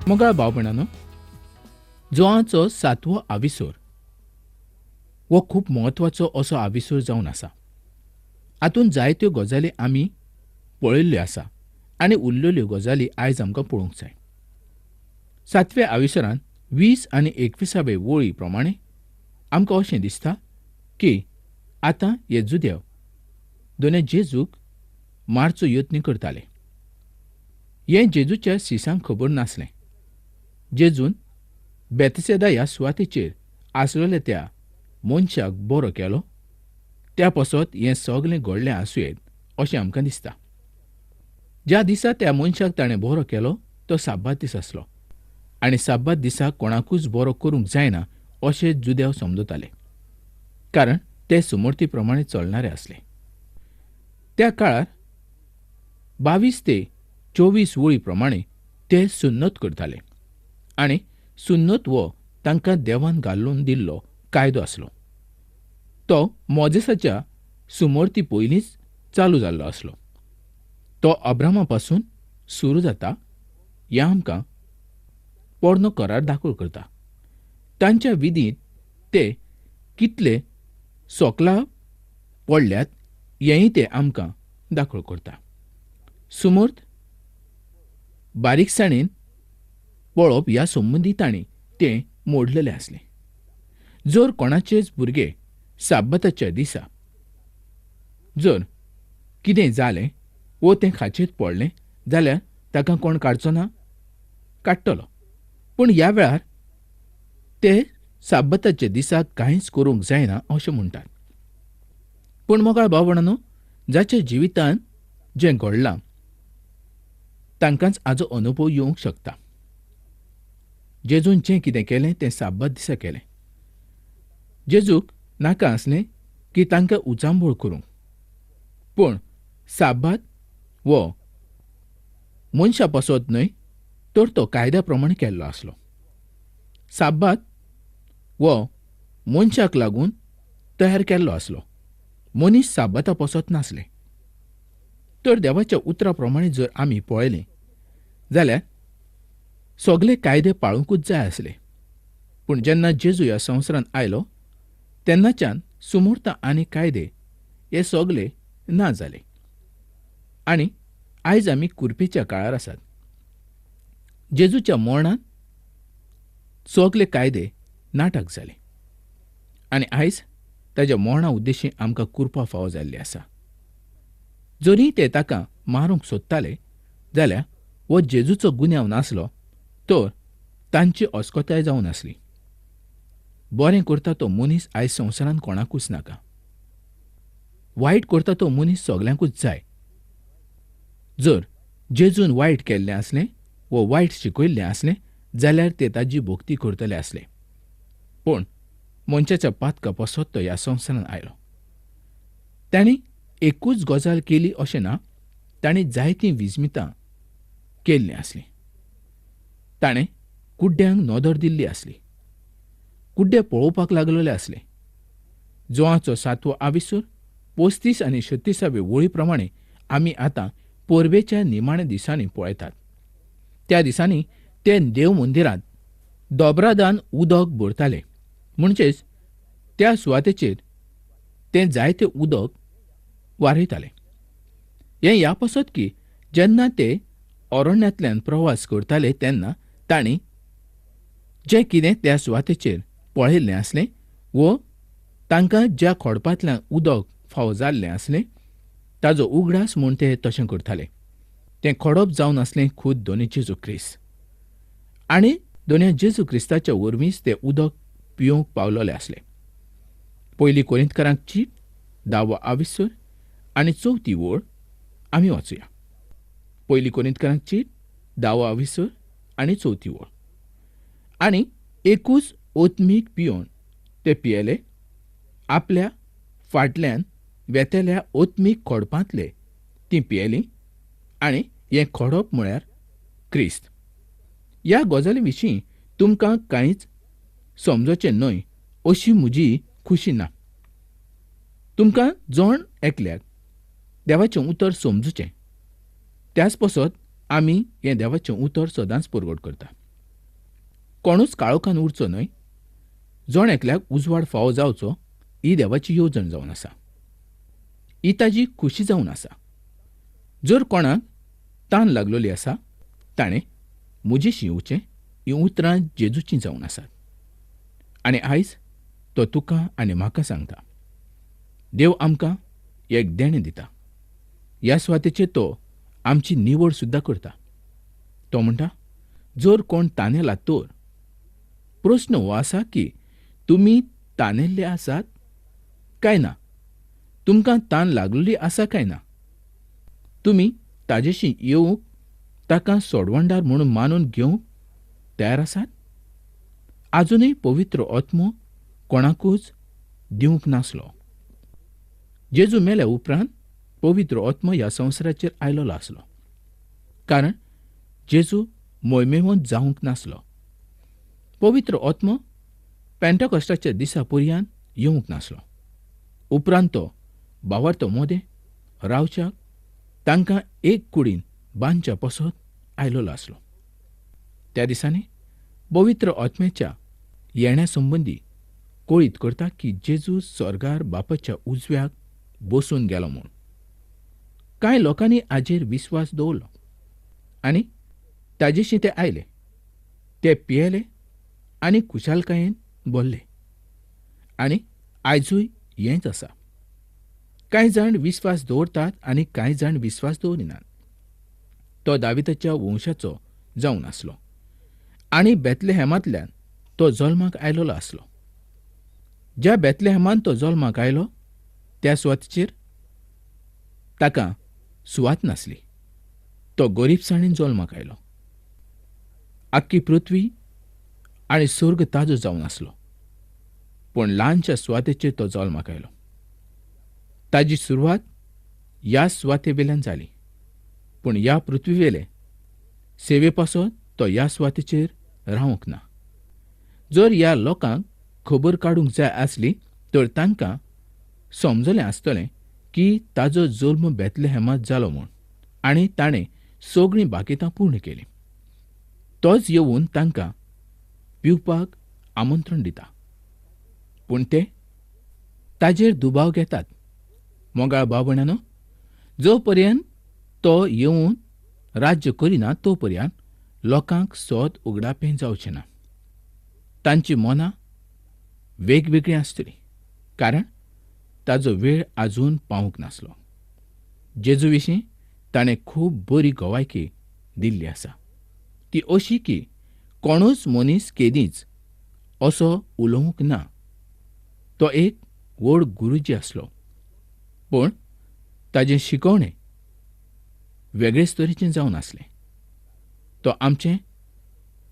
मोगाळ भाव भयणांनो, जोआचो सातवो आविसोर हो खूब म्हत्वाचो असो आविसोर जावन आसा. हातूंत जायत्यो गजाली आमी पळयल्ल्यो आसा आनी उरलेल्यो गजाली आयज आमकां पळोवंक जाय. सातव्या आविसरान 20 आनी 21वे वळी प्रमाणे आमकां अशें दिसता की आतां हे जुदेव दोने जेजूक मारचो यत्न करताले. हें जेजूच्या शिसांक खबर नासलें. जेजून बेतसेदा ह्या सुवातेचेर आसलेल्या त्या मनशाक बरो केलो त्या पासत हें सगलें घडलें आसूं येत अशें आमकां दिसता. ज्या दिसा त्या मनशाक ताणें बरो केलो तो साब्बात दीस आसलो आनी साब्बात दिसा कोणाकूच बरो करूंक जायना अशें जुदेव समजताले, कारण ते सुमर्ती प्रमाणे चलणारे आसले. त्या काळार 22 ते 24 वळी प्रमाणे ते सुन्नत करताले आनी सुन्नत हो तांकां देवान घालून दिल्लो कायदो आसलो. तो मोजेसाच्या सुमर्ती पयलींच चालू जाल्लो आसलो. तो अब्रामा पासून सुरू जाता ह्या आमकां पोरणो करार दाखल करता. तांच्या विधींत ते कितले सोकला पडल्यात हेंय ते आमकां दाखल करता. सुमर्त बारीकसाणेन पळोवप ह्या संबंदी तांणी तें मोडलेलें आसलें. जर कोणाचेच भुरगे साब्बाताच्या दिसा जर कितें जालें वो तें खाचेंत पडलें जाल्यार ताका कोण काडचो ना, काडटलो. पूण ह्या वेळार ते साब्बाताच्या दिसा कांयच करूंक जायना अशें म्हणटात. पूण मोगाळ भाव भयणांनो, जाच्या जिवितांत जें घडलां तांकांच हाजो अनुभव येवंक शकता. जेजून जें कितें केलें तें साब्बात दिसा केलें. जेजूक नाका आसलें की तांकां उचांबळ करूंक, पूण साब्बात हो मनशा पासत न्हय तर तो कायद्या प्रमाणे केल्लो आसलो. साब्बात हो मनशाक लागून तयार केल्लो आसलो, मनीस साब्बाता पासत नासले. तर देवाच्या उतरा प्रमाणे जर आमी पळयलें जाल्यार सगले कायदे पाळुंकूच जाय आसले. पूण जेन्ना जेजू ह्या संवसारांत आयलो तेन्नाच्यान सुमूर्त आनी कायदे हे सगले ना जाले आनी आयज आमी कुरपेच्या काळार आसात. जेजूच्या मरणान सगले कायदे नाटक जाले आनी आयज ताज्या मरणा उद्देशी आमकां कुरपा फावो जाल्ली आसा. जरी ते ताका मारूंक सोदताले जाल्यार हो जेजूचो गुन्यांव नासलो तर तांची अस्कताय जावन आसली. बरें करता तो मनीस आयज संवसारांत कोणाकूच नाका, वायट करता तो मनीस सगल्यांकूच जाय. जर जेजून वायट केल्लें आसलें वो वायट शिकयल्लें आसलें जाल्यार ते ताजी भक्ती करतले आसले. पूण मनशाच्या पातका पासत तो ह्या संवसारांत आयलो. तांणी एकूच गजाल केली अशें ना, तांणी जायतीं विस्मितां केल्लीं आसलीं. ताणें कुड्ड्यांक नदर दिल्ली आसली, कुड्डे पळोवपाक लागलेले आसले. जोआचो सातवो आविसूर 35 आनी 36वे वळी प्रमाणे आमी आतां परबेच्या निमाण्या दिसांनी पळयतात. त्या दिसांनी ते देव मंदिरांत दोबरादान उदक भरताले, म्हणजेच त्या सुवातेचेर ते जायते उदक वारयताले. हें ह्या पासत की जेन्ना ते अरण्यांतल्यान प्रवास करताले तेन्ना तांणी जें कितें त्या सुवातेचेर पळयल्लें आसलें वो तांकां ज्या खडपांतल्यान उदक फावो जाल्लें आसलें ताजो उगडास म्हूण ते तशें करताले. तें खडप जावन आसलें खूद दोनी जेजू क्रिस्त आनी दोन्या जेजू क्रिस्ताच्या वरवींच तें उदक पिवंक पावलेले आसले. पयली कोरिंतकारांक चीट 10वो आविसर आनी 4थी वळ आमी वाचुया. पयली कोरिंतकारांक चीट 10वो आविसर आनी 4थी वळ. आनी एकूच ओतमीक पियोवन ते पियेले, आपल्या फाटल्यान वेतेल्या ओतमीक खडपांतले ती पियेली आनी हें खडप म्हळ्यार क्रिस्त. ह्या गजाली विशीं तुमकां कांयच समजचें न्हय अशी म्हजी खुशी ना. तुमकां जण एकल्याक देवाचें उतर समजूचें, त्याच पासत आमी हें देवाचें उतर सदांच परगट करता. कोणूच काळोखान उरचो न्हय, जण एकल्याक उजवाड फावो जावचो ही देवाची येवजण जावन आसा, ही ताजी खुशी जावन आसा. जर कोणाक तान लागलोली आसा ताणें म्हजेशी येवचें, हीं उतरां जेजूचीं जावन आसात. आनी आयज तो तुका आनी म्हाका सांगता, देव आमकां एक देणें दिता. ह्या सुवातेचेर तो आमची निवड सुद्दां करता. तो म्हणटा, जर कोण तानेला तर. प्रस्न हो आसा की तुमी तानेल्ले आसात काय ना? तुमकां तान लागलेली आसा काय ना? तुमी ताजेशी येवंक, ताका सोडवणदार म्हणून मानून घेवंक तयार आसात? आजुनूय पवित्र आत्मो कोणाकूच दिवंक नासलो. जेजू मेल्या उपरांत पवित्र आत्मो ह्या संवसाराचेर आयलोलो आसलो, कारण जेजू मोयमेवंत जावंक नासलो. पवित्र आत्मो पेंटाकॉस्टाच्या दिसा पर्यंत येवंक नासलो. उपरांत तो भावार्थ मोदें रावच्याक तांकां एक कुडीन बांदच्या पसत आयलोलो आसलो. त्या दिसांनी पवित्र आत्म्याच्या येण्या संबंदी कळीत करता की जेजू स्वर्गार बापाच्या उजव्याक बसून गेलो म्हूण. कांय लोकांनी हाजेर विस्वास दवरलो आनी ताजेशी ते आयले, ते पियेले आनी खुशालकायेन बोल्ले. आनी आयजूय हेंच आसा. कांय जाण विस्वास दवरतात आनी कांय जाण विस्वास दवरिनात. तो दाविताच्या वंशाचो जावन आसलो आनी बेतलेहेमांतल्यान तो जल्माक आयलोलो आसलो. ज्या बेतलेहेमान तो जल्माक आयलो त्या सुवातेचेर ताका सुवात नासली. तो गरीबसाणेन जल्माक आयलो. आख्खी पृथ्वी आनी स्वर्ग ताजो जावन आसलो, पूण ल्हानशा सुवातेचेर तो जल्माक आयलो. ताजी सुरवात ह्या सुवातेवेल्यान जाली, पूण ह्या पृथ्वीवेले सेवे पासत तो ह्या सुवातेचेर रावंक ना. जर ह्या लोकांक खबर काडूंक जाय आसली तर तांकां समजलें आसतलें की ताजो जल्म बेतलेहेमांत जालो म्हूण, आनी ताणें सगळीं बाकीतां पूर्ण केलीं. तोच येवन तांकां पिवपाक आमंत्रण दिता, पूण ते ताजेर दुबाव घेतात. मोगाळ भाव भयणांनो, जो पर्यंत तो येवन राज्य करिना तो पर्यंत लोकांक सोद उगडापें जावचें ना. तांची मनां वेगवेगळीं आसतलीं, कारण ताजो वेळ आजून पावूंक नासलो. जेजू विशीं ताणें खूब बरी गवायकी दिल्ली आसा, ती अशी की कोणूच मनीस केदींच असो उलोवंक ना. तो एक व्हड गुरुजी आसलो, पूण ताजें शिकवणें वेगळेच तरेचें जावन आसलें. तो आमचें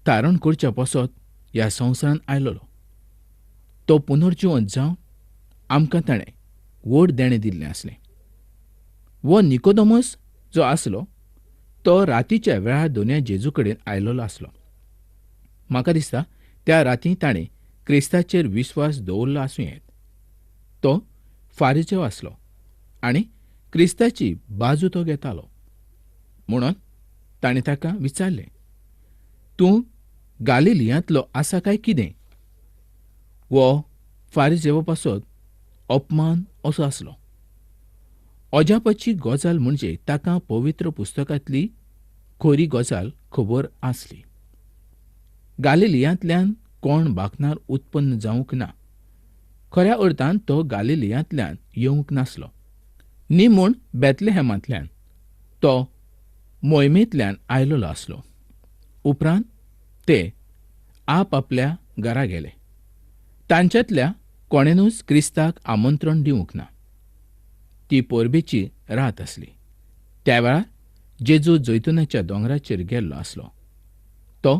तारण करच्या पासत ह्या संवसारांत आयलोलो. तो पुनर्जिवंत जावन आमकां ताणें व्हड देणें दिल्लें आसलें. वो निकोदमस जो आसलो तो रातीच्या वेळार दोनया जेजू कडेन आयलोलो आसलो. म्हाका दिसता त्या राती ताणें क्रिस्ताचेर विस्वास दवरलो आसूं येत. तो फारिजेव आसलो आनी क्रिस्ताची बाजू तो घेतालो, म्हणून ताणें ताका विचारलें, तूं गालिलियांतलो आसा काय कितें? वो फारिजेवा पासत अपमान असो आसलो. अजापाची गजाल म्हणजे ताका पवित्र पुस्तकांतली खरी गजाल खबर आसली. गालिलियांतल्यान कोण बाकनार उत्पन्न जावंक ना. खऱ्या अर्थान तो गालिलियांतल्यान येवंक नासलो, न्ही म्हूण बेतलेहेमांतल्यान, तो मोयमेंतल्यान आयलोलो आसलो. उपरांत ते आपआपल्या घरा गेले. तांच्यांतल्या कोणेनूच क्रिस्ताक आमंत्रण दिवंक ना. ती परबेची रात आसली. त्या वेळार जेजू जैतुनाच्या दोंगराचेर गेल्लो आसलो. तो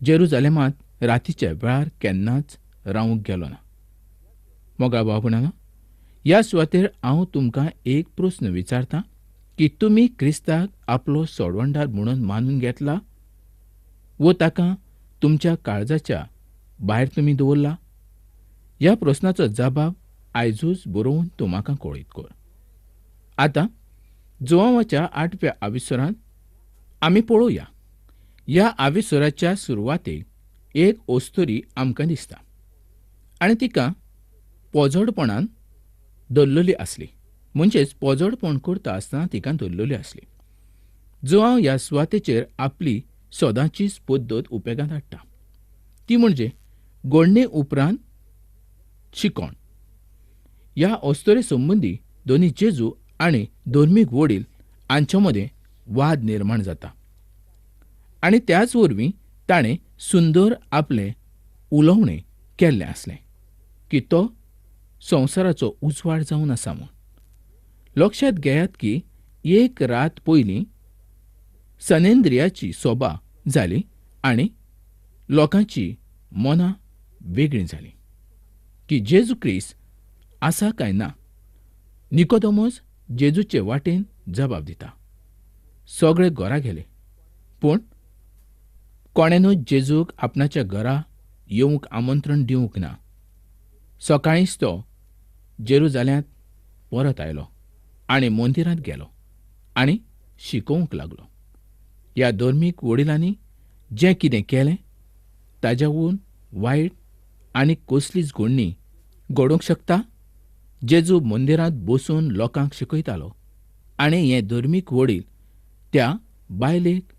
जेरुजालेमांत रातीच्या वेळार केन्नाच रावंक गेलो ना. मोगाळ भाव भयणांनो, ह्या सुवातेर हांव तुमकां एक प्रस्न विचारता की तुमी क्रिस्ताक आपलो सोडवणदार म्हणून मानून घेतला वो ताका तुमच्या काळजाच्या भायर तुमी दवरला? ह्या प्रस्नाचो जबाब आयजूच बरोवन तूं म्हाका कळीत कर. आतां जुवांवाच्या 8व्या आविसरांत आमी पळोवया. ह्या आविसराच्या सुरवातेक एक ओस्तोरी आमकां दिसता आनी तिका पोजडपणान धरलेली आसली, म्हणजेच पोजडपण करता आसतना तिका धरलेली आसली. जुआंव ह्या सुवातेचेर आपली सदांचीच पद्दत उपेगांत हाडटा, ती म्हणजे घडणे उपरांत शिकोण. ह्या अस्तोरे संबंदी दोनी जेजू आनी धर्मीक वडील हांच्या मदें वाद निर्माण जाता आनी त्याच वरवीं ताणें सुंदर आपलें उलोवणें केल्लें आसलें की तो संवसाराचो उजवाड जावन आसा म्हूण. लक्षांत घेयात की एक रात पयलीं सनेंद्रियाची सोबा जाली आनी लोकांची मनां वेगळीं जालीं की जेजू क्रिस्त आसा काय ना. निकोदमोस जेजूचे वाटेन जबाब दिता. सगळे घरा गेले, पूण कोणेनूच जेजूक आपणाच्या घरा येवंक आमंत्रण दिवंक ना. सकाळींच तो जेरुजाल्यांत परत आयलो आनी मंदिरांत गेलो आनी शिकोवंक लागलो. ह्या धर्मीक वडिलांनी जें कितें केलें ताज्यावून वायट आनी कसलीच घडणी घडोवंक शकता? जेजू मंदिरांत बसून लोकांक शिकयतालो आनी हे धर्मीक वडील त्या बायलेक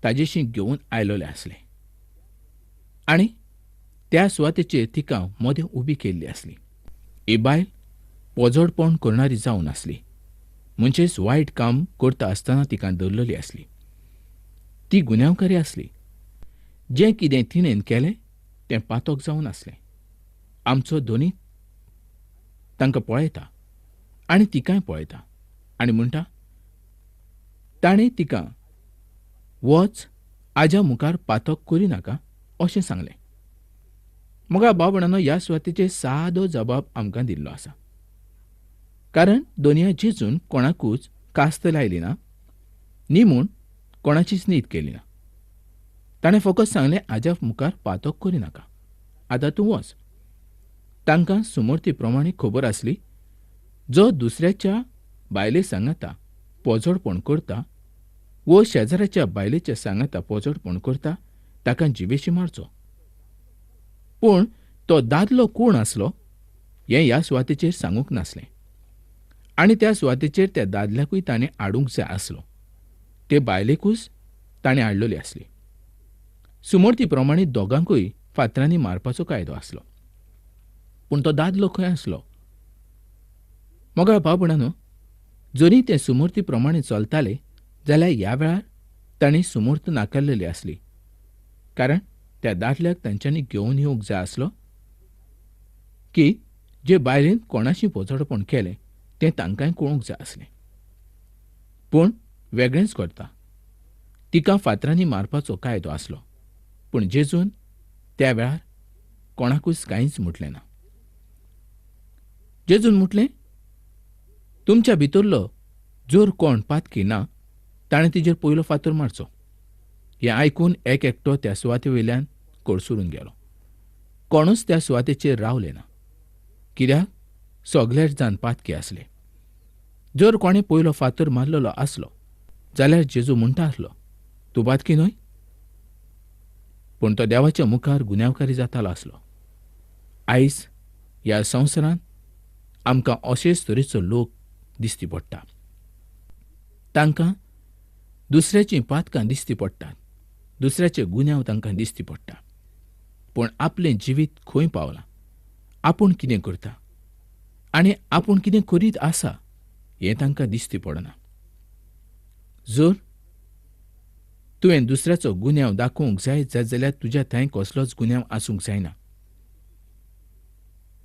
ताजेशी घेवन आयलेले आसले आनी त्या सुवातेचेर तिका मदें उबी केल्ली आसली. ही बायल पोजडपण करणारी जावन आसली, म्हणजेच वायट काम करता आसतना तिका धरलेली आसली. ती गुन्यांवकारी आसली. जें कितें तिणेन केलें तें पातक जावन आसलें. आमचो धनी तांकां पळयता आनी तिकाय पळयता आनी म्हणटा, ताणें तिका वच, आज्या मुखार पातक करिनाका अशें सांगलें. मगा भाव-भयणांनो, ह्या सुवातेचेर सादो जबाब आमकां दिल्लो आसा, कारण दोनया जेजून कोणाकूच कास्त लायली ना, न्ही म्हूण कोणाचीच नीत केली ना. ताणें फकत सांगलें, आज्या मुखार पातक करिनाका, आतां तूं वच. तांकां सुमर्ती प्रमाणे खबर आसली, जो दुसऱ्याच्या बायले सांगाता पोजडपण करता वो शेजाऱ्याच्या बायलेच्या सांगाता पोजडपण करता ताका जिवेशी मारचो. पूण तो दादलो कोण आसलो हें ह्या सुवातेचेर सांगूंक नासलें आनी त्या सुवातेचेर त्या दादल्याकूय ताणें हाडूंक जाय आसलो. ते बायलेकूच ताणें हाडलेली आसली. सुमर्ती प्रमाणे दोगांकूय फातरांनी मारपाचो कायदो आसलो, पूण तो दादलो खंय आसलो? मोगाळ भाव-भयणांनो, जरी ते सुमर्ती प्रमाणे चलताले जाल्यार ह्या वेळार तांणी सुमर्त नाकारलेली आसली, कारण त्या दादल्याक तांच्यांनी घेवन येवंक जाय आसलो की जे बायलेन कोणाशी पोजडपण केलें तें तांकांय कळूंक जाय आसलें. पूण वेगळेंच करता, तिका फातरांनी मारपाचो कायदो आसलो, पूण जेजून त्या वेळार कोणाकूच कांयच म्हटलें ना. जेजून म्हटलें, तुमच्या भितरलो जर कोण पातकी ना ताणें तिजेर पयलो फातर मारचो. हें आयकून एक एकटो त्या सुवाते वयल्यान कडसरून गेलो. कोणूच त्या सुवातेचेर रावले ना, कित्याक सगळेच जाण पातकी आसले. जर कोणें पयलो फातर मारलेलो आसलो जाल्यार जेजू म्हणटा आसलो, तूं पातकी न्हय? पूण तो देवाच्या मुखार गुन्यांवकारी जातालो आसलो. आयज ह्या संवसारांत आमकां अशेच तरेचो लोक दिसती पडटा. तांकां दुसऱ्याचीं पातकां दिसती पडटात, दुसऱ्याचे गुन्यांव तांकां दिसती पडटा, पूण आपलें जिवीत खंय पावलां, आपूण कितें करता आनी आपूण कितें करीत आसा हें तांकां दिसती पडना. जर तुवें दुसऱ्याचो गुन्यांव दाखोवंक जाय जाल्यार तुज्या थंय कसलोच गुन्यांव आसूंक जायना.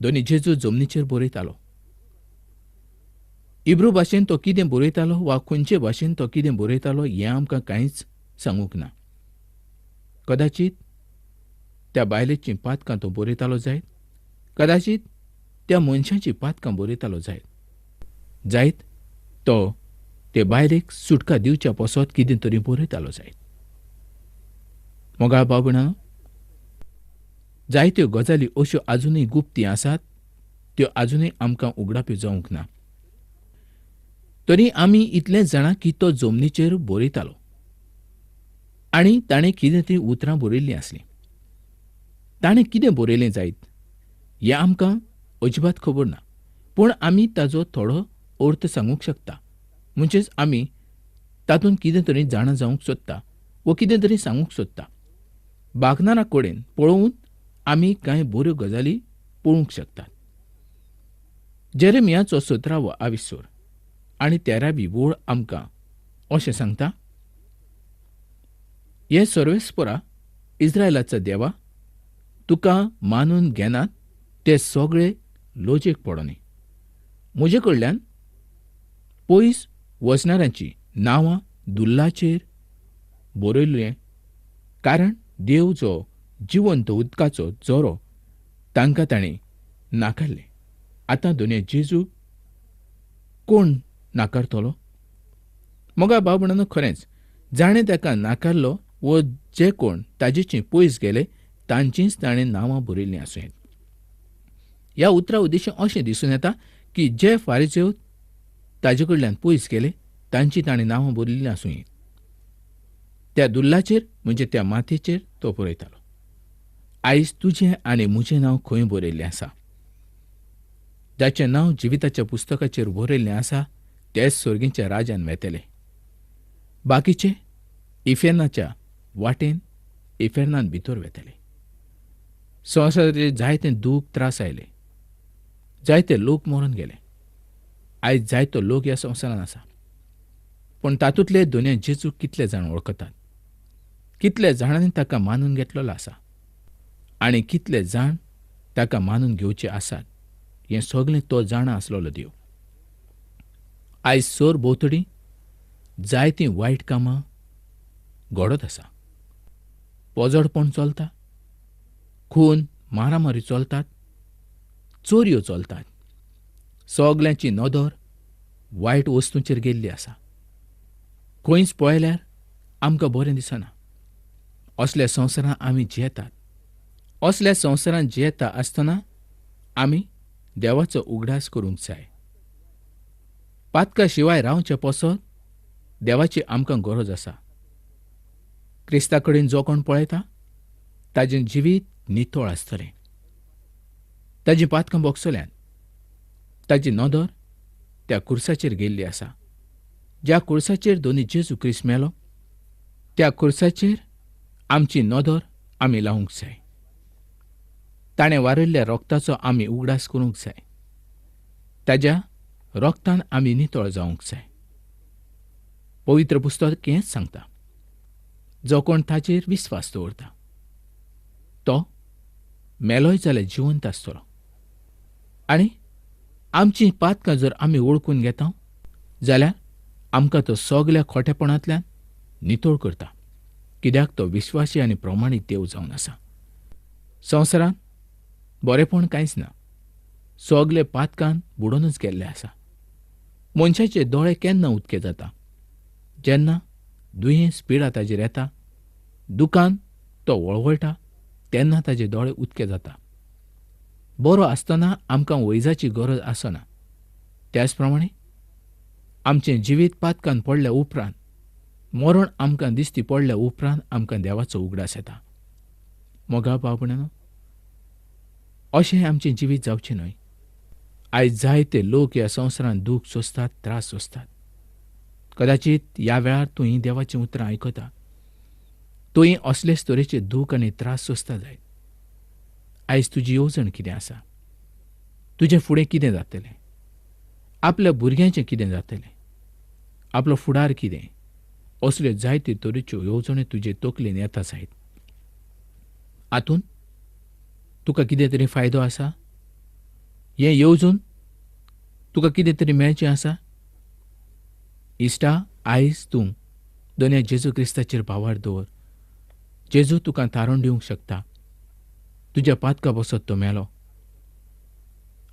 दोनी जेजू जमनीचेर बरयतालो. इब्रू भाशेन तो कितें बरयतालो वा खंयचे भाशेन तो कितें बरयतालो हें आमकां कांयच सांगूंक ना. कदाचित त्या बायलेचीं पातकां तो बरयतालो जायत, कदाचित त्या मनशाचीं पातकां बरयतालो जायत, जायत तो ते बायलेक सुटका दिवच्या पासत कितें तरी बरयतालो जायत. मोगाळ भाव-भयणांनो, जायत्यो गजाली अश्यो आजुनूय गुप्ती आसात, त्यो आजुनूय आमकां उगडाप्यो जावंक ना. तरी आमी इतलेंच जाणा की तो जमनीचेर बरयतालो आनी ताणें कितें तरी उतरां बरयल्लीं आसलीं. ताणें कितें बरयलें जायत हें आमकां अजिबात खबर ना, पूण आमी ताजो थोडो अर्थ सांगूंक शकता. म्हणजेच आमी तातूंत कितें तरी जाणा जावंक सोदता वो कितें तरी सांगूंक सोदता. बागनारा कडेन पळोवन आमी कांय बऱ्यो गजाली पळोवंक शकतात. जेरेमियाचो 17वो आविसोर आनी 13वी वळ आमकां अशें सांगता, हे सर्वेस्परा इस्रायलाचा देवा, तुका मानून घेनात ते सगळे लजेक पडोनी. म्हजे कडल्यान पयस वचणाऱ्यांची नांवां दुल्लाचेर बरयल्लें, कारण देव जो जिवंत उदकाचो जोरो तांकां ताणें नाकारलें. आतां दोनया जेजू कोण नाकारतलो? मोगा भाव भयणांनो, खरेंच जाणें ताका नाकारलो वो जे कोण ताजेची पयस गेले तांचींच ताणें नांवां बरयल्लीं आसूं येत. ह्या उतरा उद्देशीं अशें दिसून येता की जे फारिजेव ताजे कडल्यान पयस गेले तांची ताणें नांवां बरयल्लीं आसूं येत. त्या दुल्लाचेर म्हणजे त्या मातयेचेर तो बरयतालो. आयज तुजें आनी म्हजें नांव खंय बरयल्लें आसा? जाचें नांव जिविताच्या पुस्तकाचेर बरयल्लें आसा तेच सर्गीच्या राजान वेतले. बाकीचे इफेर्नाच्या वाटेन इफेर्नान भितर वेतले. संवसाराचेर जायते दूख त्रास आयले, जायते लोक मरून गेले. आयज जायतो लोक ह्या संवसारांत आसा, पूण तातूंतले दोनया जेजूक कितले जाण वळखतात, कितले जाणांनी ताका मानून घेतलेलो आसा आनी कितले जाण ताका मानून घेवचे आसात हें सगळें तो जाणा आसलेलो देव. आयज सर भोंवतणी जायतीं वायट कामां घडत आसा. पोजडपण चलता, खून मारामारी चलतात, चोरयो चलतात. सगल्यांची नदर वायट वस्तूंचेर गेल्ली आसा. खंयच पळयल्यार आमकां बरें दिसना. असल्या संवसारांत आमी जियेतात. असल्या संवसारांत जियेता आसतना आमी देवाचो उगडास करूंक जाय. पातका शिवाय रावचे पसत देवाची आमकां गरज आसा. क्रिस्ता कडेन जो कोण पळयता ताजें जिवीत नितळ आसतलें, ताजी पातकां बोगसल्यान. ताजी नदर त्या कुर्साचेर गेल्ली आसा. ज्या कुर्साचेर दोनी जेजू क्रिस्त मेलो त्या कुर्साचेर आमची नदर आमी लावंक जाय. ताणें वारयल्ल्या रोगताचो आमी उगडास करूंक जाय. ताज्या रोगतान आमी नितळ जावंक जाय. पवित्र पुस्तक हेंच सांगता, जो कोण ताचेर विस्वास दवरता तो मेलोय जाल्यार जिवंत आसतलो. आनी आमचीं पातकां जर आमी वळखून घेता जाल्यार आमकां तो सगल्या खोटेपणांतल्यान नितळ करता, कित्याक तो विश्वासी आनी प्रमाणीत देव जावन आसा. संवसारांत बरेपण कांयच ना, सगले पातकान बुडोनच गेल्ले आसा. मनशाचे दोळे केन्ना उदके जाता? जेन्ना दुयेंस पिडा ताजेर येता, दुकान तो वळवळटा तेन्ना ताजे दोळे उदके जाता. बरो आसतना आमकां वैजाची गरज आसना. त्याच प्रमाणे आमचें जिवीत पातकान पडल्या उपरांत, मरण आमकां दिसती पडल्या उपरांत आमकां देवाचो उगडास येता. मोगा भाव भयणांनो, अशें आमचें जिवीत जावचें न्हय. आयज जायते लोक ह्या संवसारांत दूख सोंसतात, त्रास सोंसतात. कदाचित ह्या वेळार तूं हीं देवाचीं उतरां आयकता, तूं असलेच तरेचे दूख आनी त्रास सोंसता जायत. आयज तुजी येवजण कितें आसा? तुजें फुडें कितें जातलें? आपल्या भुरग्यांचें कितें जातलें? आपलो फुडार कितें? असल्यो जायते तरेच्यो येवजण्यो तुजे तकलेन येता जायत. हातूंत तुका कितें तरी फायदो आसा? हें येवजून तुका कितें तरी मेळचें आसा? इश्टा, आयज तूं दोनया जेजू क्रिस्ताचेर भावार दवर. जेजू तुका तारण दिवंक शकता. तुज्या पातका बसत तो मेलो.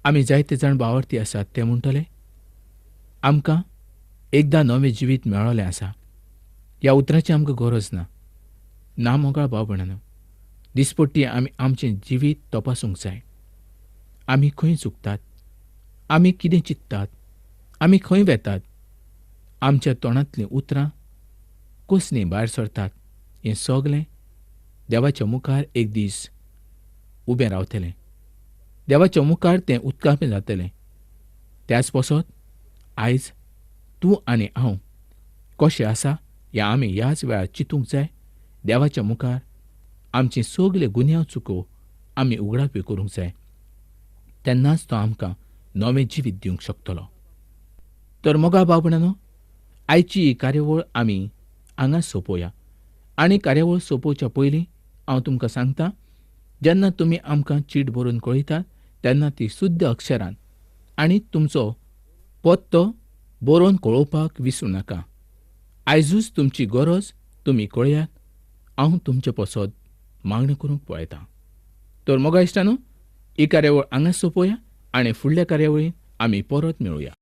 आमी जायते जाण भावार्थी आसात, ते म्हणटले आमकां एकदां नवें जिवीत मेळोलें आसा, ह्या उतराची आमकां गरज ना. ना मोगाळ भाव भयणांनो, दिसपट्टी आमी आमचें जिवीत तपासूंक जाय. आमी खंय चुकतात, आमी कितें चिंततात, आमी खंय वेतात, आमच्या तोंडांतलीं उतरां कसलीं भायर सरतात, हें सगलें देवाच्या मुखार एक दीस उबें रावतलें, देवाच्या मुखार तें उत्कापें जातलें. त्याच पासत आयज तूं आनी हांव कशें आसा ह्या आमी ह्याच वेळार चिंतूंक जाय. देवाच्या मुखार आमची सगळे गुन्यांव चुको आमी उगडाप्यो करूंक जाय, तेन्नाच तो आमकां नवें जिवीत दिवंक शकतलो. तर मोगा भाव भयणांनो, आयची ही कार्यावळ आमी हांगा सोंपोवया. आनी कार्यावळ सोंपोवच्या पयलीं हांव तुमकां सांगता, जेन्ना तुमी आमकां चीट बरोवन कळयतात तेन्ना ती शुद्ध अक्षरान आनी तुमचो पत्तो बरोवन कळोवपाक विसरूं नाका. आयजूच तुमची गरज तुमी कळयात, हांव तुमचे पासत मागणें करूंक पळयतां. तर मोगा इश्टांनो, ही कार्यावळ हांगा सोंपोवया आनी फुडल्या कार्यावळीन आमी परत मेळुया.